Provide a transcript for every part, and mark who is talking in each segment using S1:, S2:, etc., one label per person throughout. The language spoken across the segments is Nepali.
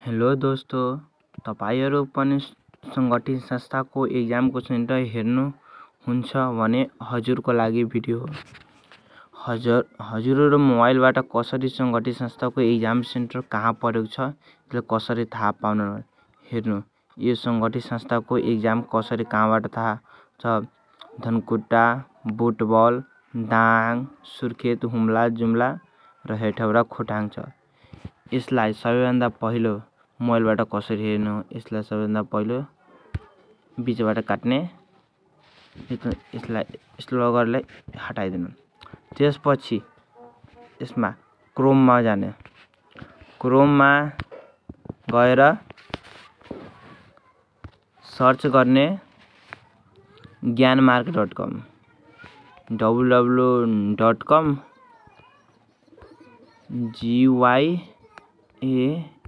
S1: हेलो दोस्तों, तपाईहरु पनि संगठित संस्थाको एक्जामको सेन्टर हेर्नुहुन्छ भने हजुरको लागि भिडियो हो। हजुरहरु मोबाइलबाट कसरी संगठित संस्थाको एक्जाम सेन्टर कहाँ परेको छ त्यसले कसरी थाहा पाउन हेर्नु। यो संगठित संस्थाको एक्जाम कसरी कहाँबाट थाहा छ। धनकुटा, बुटबल, दाङ, सुर्खेत, हुम्ला, जुम्ला र हेटौडा, खोटाङ छ। यसलाई सबैभन्दा पहिलो मोबाइलबाट कसरी हेर्नु। यसलाई सबैभन्दा पहिलो बीचबाट काट्ने, यसलाई स्लो गरेर हटाइदिनु। त्यसपछि यसमा क्रोममा जाने, क्रोममा गएर सर्च गर्ने ज्ञानमार्ग.com www.com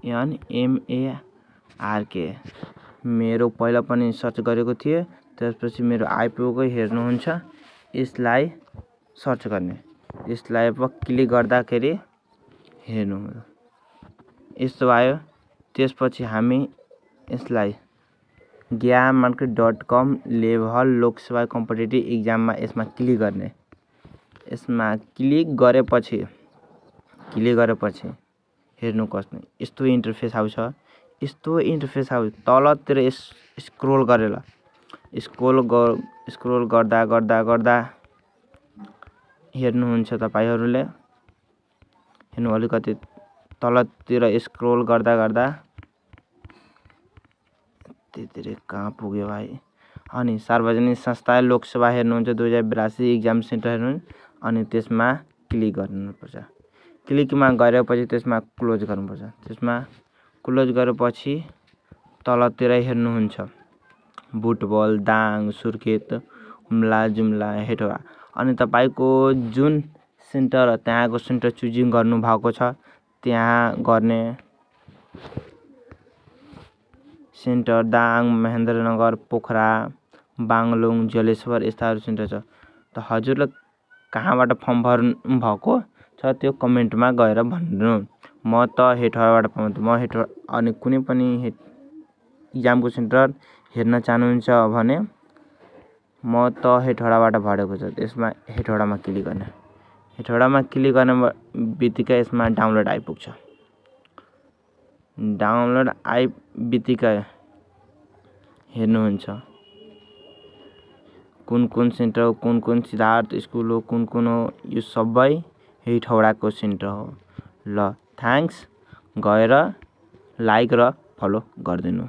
S1: GYANMARK। मेरो पहिला पनि सर्च गरेको थिए, त्यसपछि मेरो आइपुग्यो। हेर्नुहुन्छ, यसलाई सर्च गर्ने, यसलाई क्लिक गर्दाखेरि हेर्नु यस्तो आयो। त्यसपछि हामी यसलाई ज्ञानमार्ग.com लेभल लोकसेवा कम्पिटिटिभ एक्जाममा यसमा क्लिक गर्ने। यसमा क्लिक गरेपछि हेर्नु कस्तो यस्तो इन्टरफेस आउँछ। यस्तो इन्टरफेस आउँछ। तलतिर स्क्रोल गरेर स्क्रोल गर्दा हेर्नुहुन्छ तपाईहरुले। हेर्नु, अलिकति तलतिर स्क्रोल गर्दा त्यतिरै कहाँ पुग्यो भाइ। अनि सार्वजनिक संस्था लोकसेवा हेर्नुहुन्छ, 2082 एक्जाम सेन्टर हेर्नु, अनि त्यसमा क्लिक गर्नुपर्छ। क्लिकमा गरेपछि त्यसमा क्लोज गर्नुपर्छ। त्यसमा क्लोज गरेपछि तलतिर हेर्नुहुन्छ बुटबल, दाङ, सुर्खेत, हुम्ला, जुम्ला, हेटौडा। अनि तपाईको जुन सेन्टर त्यहाँको सेन्टर चुजिङ गर्नु भएको छ त्यहाँ गर्ने। सेन्टर दाङ, महेन्द्रनगर, पोखरा, बाङलुङ, जलेश्वर यस्ताहरू सेन्टर छ। त हजुरले कहाँबाट फर्म भर्नु भएको छ त्यो कमेन्टमा गएर भन्नु। म त हेटौडाबाट पाउँछु। म हेटौडा। अनि कुनै पनि एक्जामको सेन्टर हेर्न चाहनुहुन्छ भने म त हेटौडाबाट भरेको छ। त्यसमा हेटौडामा क्लिक गर्ने। हेटौडामा क्लिक गर्ने बित्तिकै यसमा डाउनलोड आइपुग्छ। डाउनलोड आइ बित्तिकै हेर्नुहुन्छ कुन सेन्टर, कुन सिद्धार्थ स्कुल हो, कुन हो, यो सबै हेटौडाको सेन्टर हो। ल, थ्याङ्क्स। गएर लाइक र फलो गरिदिनु।